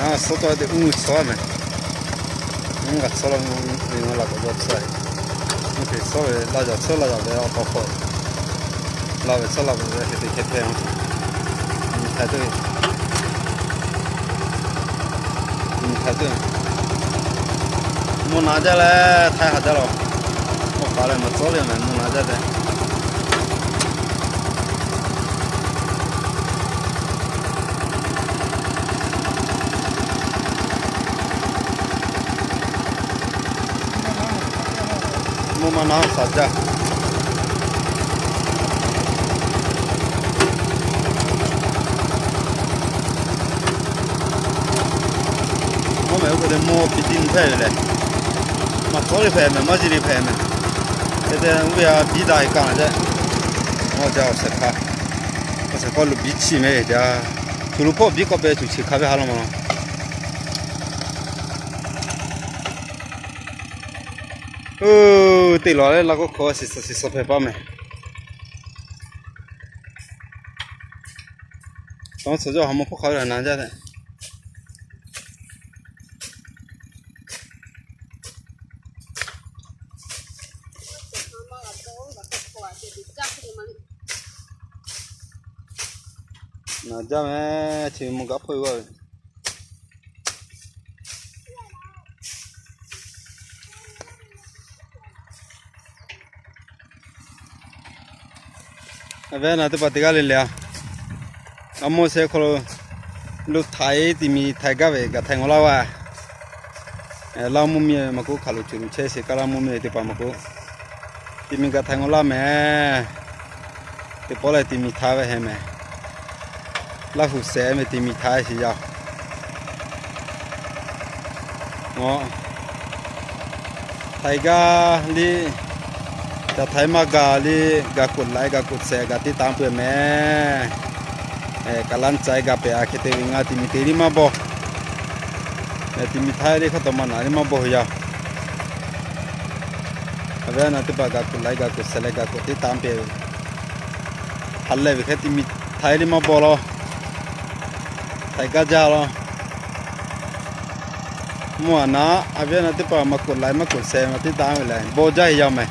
Suhˉ tawˆ te uˇ tsuhˇ mehˍ. Uˇ g'a tsuhˇ la, uˇ ve laˬ k'awꞈ jaw tsuhˇ. Uˇ hk'e tsuhˇ ve laˇ jaw tsuhˇ laˇ jaw ve awˬ hk'aw hk'aw, laˇ ve tsuhˇ laˇ ve hk'e te hk'e hpehꞈ-o. Nyi htaiˍ tuˬ, nyi htaiˍ tuˬ. Mvuhˇ naꞈ jaˇ leh htaiˍ haˍ jaˇ la. Mvuhˇ k'aˍ leh maˇ tcuhˉ le mehˍ, mvuhˇ naꞈ jaˇ te. Mvuhˇ maˇ naˉ saˍ jaˇ. Mvuhˇ mehˍ oˇ hk'e te mvuhˇ piˇ tiˇ nyi hpehꞈ ve lehˬ, maˇ tcuhˉ le hpehꞈ mehˍ, maˇ ji le hpehꞈ mehˍ. Hk'e te oˇ ve a biˇ daꞈ e kaꞈ jaˇ. Awˬ jaˇ awˬ shehˍ hpaˇ, awˬ shehˍ hpaˇ lo biˇ chi mehˍ e te a. Shu lo hpawˇ biˇ k'awꞈ pehˍ tuˬ chi hk'a ve ha law ma law. Oˇ, teˇ lawˬ leh laˇ k'oˆ hk'aw shiˍ suhˍ shiˍ suhˍ hpehꞈ paˇ mehˍ. Tawˇ suhˍ jaˇ ha mvuhˇ hpawˇ hk'a ve naˍ jaˇ tehꞈ. Naˍ jaˇ mehˍ, chi mvuhˇ gaˇ hpawˇ ve. A venˇ naˍ teˇ hpaˍ teˇ g'aˇ le le a, a mawˇ sheh hk'aw lo lo htaiˍ tiꞈ miˬ htaiˍ gaˇ ve gaˬ htaiˍ ngawˬ laˇ va. Laˇ mvuhˇ miˬ maˇ k'oˆ, hk'aˬ lo cuˬ lo chehˇ sheˍ kaꞈ laˇ mvuhˇ miˬ teˇ hpaˍ maˇ k'oˆ, tiꞈ miˬ gaˬ htaiˍ ngawˬ laˇ mehˍ. Teˇ pawˆ leh tiꞈ miˬ htaiˍ ve heh mehˍ. Laˇ huˍ shehˍ ve tiꞈ miˬ htaiˍ sheˍ yaˇ. Htaiˍ gaˇ liˇ, ca htaiˍ maˇ gaˬ liˇ, gaˬ k'oꞈ laiˉ gaˬ k'oꞈ shehˍ gaˬ teˇ tanˇ peuˬ mehˍ. Kaꞈ laˇ caˇ gaˬ pehˍ a hk'e te ve ngaˬ tiꞈ miˬ te liˇ maˇ bawˬ. Tiꞈ miˬ htaiˍ liˇ hk'aˇ tawˍ maˇ naˍ liˇ maˇ bawˬ hui yaˇ. A venˇ naˍ teˇ hpaˍ gaˬ k'oꞈ laiˉ gaˬ k'oꞈ shehˍ leh gaˬ k'oꞈ teˇ tanˇ peuˬ ve. Ha lehˬ ve hk'e tiꞈ miˬ htaiˍ liˇ maˇ bawˬ law. Htaiˍ gaˇ jaˇ law. Mvuhˇ a naˍ, a venˇ naˍ teˇ hpaˍ maˇ k'oꞈ laiˉ maˇ k'oꞈ shehˍ maˇ teˇ tanˇ ve lehˬ bawˬ jaˇ heˆ yaˇ mehˍ.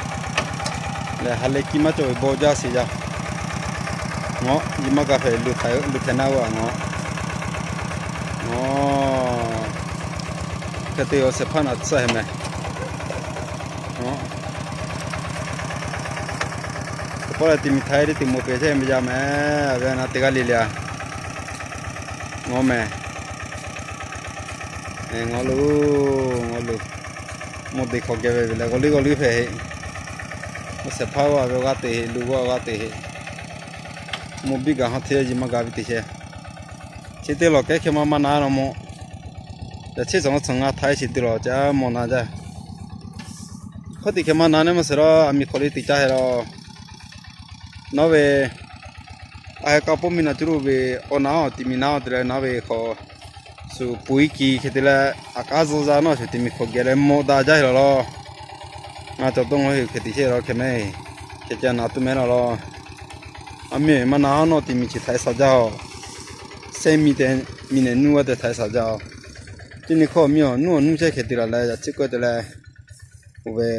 Lehˬ ha lehˬ kiˇ maˇ cawˬ ve bawˬ jaˇ sheˍ yaˇ. Ngaˬ nyi maˇ g'a hpehꞈ lu htaiˍ naˆ g'aˇ ngaˬ. Ngaˬ hk'e te awˬ shehˍ hpaˇ naˍ tsuhˇ heh mehˍ. Teˇ pawˆ leh tiꞈ miˬ htaiˍ teˇ tiꞈ mawˬ pehˍ chehˇ ve yaˇ mehˍ. A venˇ naˍ teˇ g'aˇ le le a, ngaˬ mehˍ. Ngaˬ lo, ngaˬ lo, mvuhˇ te hk'aw geh ve ve leh g'awˬ liˇ g'awˬ liˇ hpehꞈ heˆ. Awˬ shehˍ hpaˇ g'aˇ ve g'aˇ te heˆ, lu g'aˇ g'aˇ te heˆ. Mvuhˇ biˇ gaˬ hawˉ hteˇ ji maˇ gaˬ ve te chehˇ. Chi teˇ lawˬ kehˉ hk'e maˇ maˇ na law mawˬ. Yaꞈ chi tcuh ngaˬ htaiˍ chi teˇ lawˬ ca mawˬ na jaˇ. Hk'oˆ teꞈ hk'e maˇ na neˇ maˇ sheˍ law, a miˬ hk'aw liˇ teꞈ caˇ heh law. Nawˉ ve, a heh k'a pawˆ miˇ na cuˇ lo ve, awˬ na awˬ tiꞈ miˬ na awˬ te leh nawˉ ve hk'aw shuˍ puiˉ kiˬ hk'e te leh, a k'aˉ zuhˇ zaˇ nawˉ shuˍ tiꞈ miˬ hk'aw geh leh mawˬ daꞈ jaˇ heh law law. Ngaˬ cawˬ dawˇ ngaw hui hk'e te chehˇ law hk'e mehˍ. Hk'e ca na tuˬ mehˍ law law. A miˬ maˇ na nawˉ tiꞈ miˬ chi htaiˍ sha jaˇ-oˬ. Sehˉ miˬ tehꞈ, miˬ nehˬ nuˇ g'aˇ tehꞈ htaiˍ sha jaˇ-oˬ. Teˇ nyi hkawˇ miˬ awˬ nuˇ awˬ nuˇ chehˇ hk'e te la leh yaꞈ chi k'oˆ te leh, oˇ ve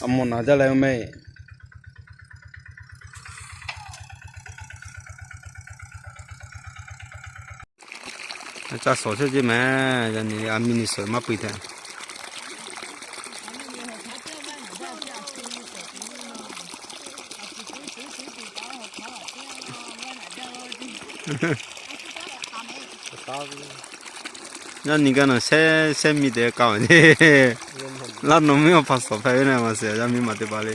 a mawˬ na jaˇ leh mehˍ. Ca shawˍ chehˇ ceˇ mehˍ. Yaꞈ nyi a miˬ nyi shawˍ maˇ pui htaꞈ. Yaˇ nyi gaˇ naˬ sehˉ sehˉ miˬ tehꞈ k'a ve laˇ nawˬ miˇ awˬ hpa shawˍ hpehꞈ ve na maˇ sheˍ, yaˇ miˇ maˬ teˇ hpaˍ le.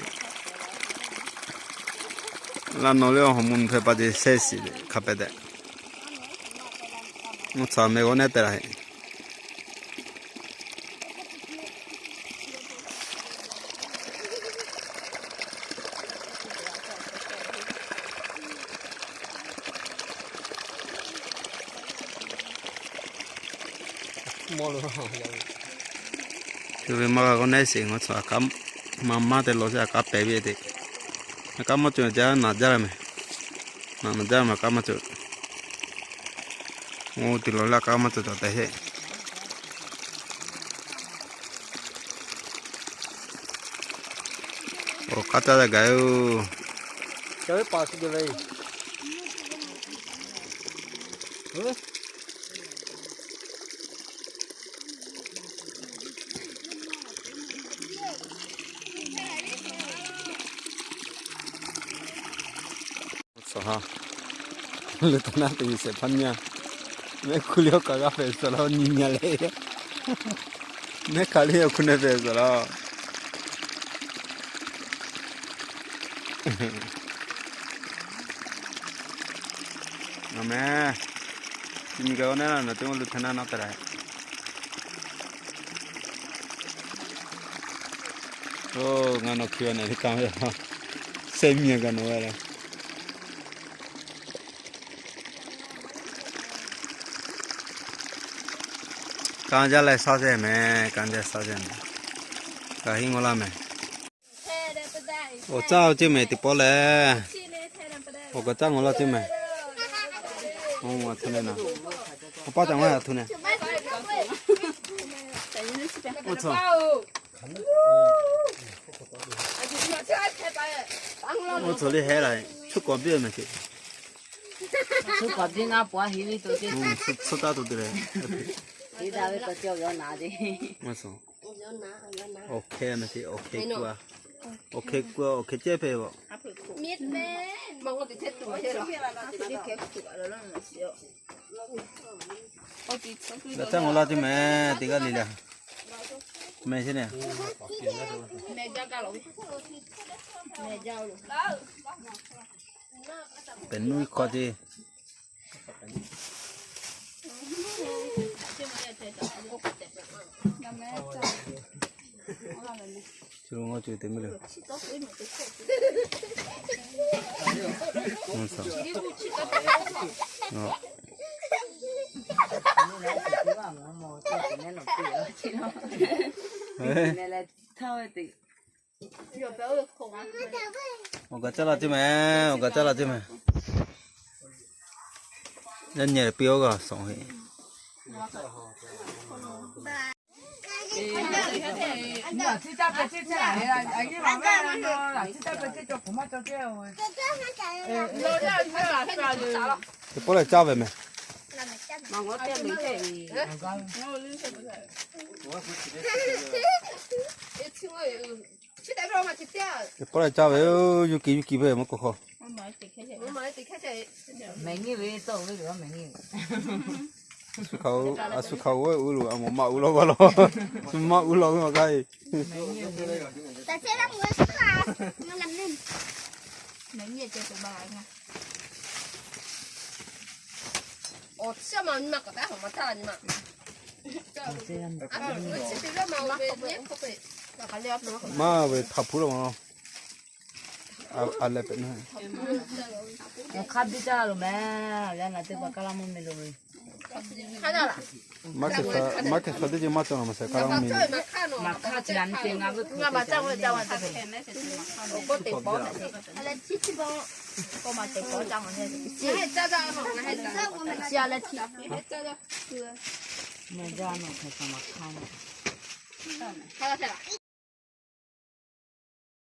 Laˇ nawˬ leh awˬ hawˍ mvuhˇ hpehꞈ pa te sehˉ shiˍ hk'a pehꞈ tehꞈ. Mvuhˇ tsuhˍ mehˍ g'awˇ nehˉ tehꞈ la heˆ. Hk'e ve maˇ g'a g'awˇ nehˉ sheˍ, ngaˬ tsuhˍ a kaˉ maˇ maˇ te law sheˍ, a kaˉ pehˍ ve te. A kaˉ maˇ cawˬ jaˇ naˬ jaˇ mehˍ. Naˬ naˬ jaˇ maˬ kaˉ maˇ cawˬ. Oˇ, tuˬ lawˬ laˇ k'aˉ maˇ cawˬ cawˬ tehꞈ heˆ. Awˬ k'aˉ caˇ leh gaˬ yoˬ. Liꞈ htaꞈ naˆ teꞈ yuˬ shehˍ hpaˇ nyi-a. Mehˆ hkuˇ liˇ awˬ kaꞈ g'a hpehꞈ suhˍ la nyi nyi leh, mehˆ hk'aˬ liˇ awˬ hkuˇ neh hpehꞈ suhˍ la. Aˬ mehˍ, chi nyi kaꞈ g'aw naˉ laˇ, nawˬ teˇ g'aˇ lo htaꞈ naˆ naˆ taˍ leh. Oˇ, ngaˬ nawˬ hkiˬ ve nehˬ teˇ kaˇ ve, shehˆ miˬ gaˬ nawˬ ve le. Kanˇ jaˇ leh shaˉ zeˇ mehˍ, kanˇ jaˇ shaˉ zeˇ mehˍ. Kaꞈ hiˉ ngawˬ laˇ mehˍ. Awˬ caˇ-oˬ ceˇ mehˍ teˇ pawˆ lehˬ. Awˬ kaꞈ caˇ ngawˬ laˇ ceˇ mehˍ. Awˬ, a htoꞈ neh na. Awˬ paˇ caˇ ngawˬ a htoꞈ neh. Oˇ, tcuh liˇ hehˉ la, chuˇ kawꞈ biˇ mehˍ ceˇ. Chuˇ kawꞈ biˇ ngaˇ paw hiˉ ve to ceˇ. Tcuh taˇ to te leh. Tiˉ daꞈ ve k'awꞈ cawˬ ve awˬ naˍ te. Awˬ hk'e mehˍ ceˇ, awˬ hk'e k'oˆ a. Awˬ hk'e k'oˆ a, awˬ hk'e cehˇ hpehꞈ ve. G'a caˇ ngawˬ laˇ ceˇ mehˍ, teˇ g'aˇ le le. Mehˍ ce neh. Pehꞈ nuˇ hk'aw ce. Chi lo ngaˇ ceuˬ te meuˇ le. Awˬ kaꞈ caˇ la ceˇ mehˍ, awˬ kaꞈ caˇ la ceˇ mehˍ. Yaˇ nyi piˇ oˇ g'aˇ suhˍ heˆ. Teˇ pawˆ lehˬ caˇ ve mehˍ. Teˇ pawˆ lehˬ caˇ ve, yuˇ kiˬ yuˇ kiˬ ve mvuhˇ k'oˆ hk'aw. A shu hk'aˬ oˬ ve uˉ lo, a mawˬ maˇ uˉ law va law. Shu maˇ uˉ law ve maˇ k'ai. Maˇ ve htaꞈ hpuˉ la ma lo. A leh pehꞈ na. Awˬ hk'aˇ biˇ caˇ loˬ mehˍ. Yaˇ naˬ teˇ hpaˍ kaˇ laˇ mvuhˇ miˬ loˬ ve. Maˇ hkeh hk'a teˇ ceuˬ maˇ cawˬ naˬ maˬ shehˍ kaˇ laˇ mvuhˇ miˬ. Maˬ hk'aˇ chi a nyi te ngaˬ ve ngaˬ maˬ caˇ ve caˇ ve. K'o maˬ teꞈ k'awꞈ caˇ ma he. Chi a leh chi. Maˬ jaˇ nawˬ hk'e hk'aˬ maˬ hk'aˇ na.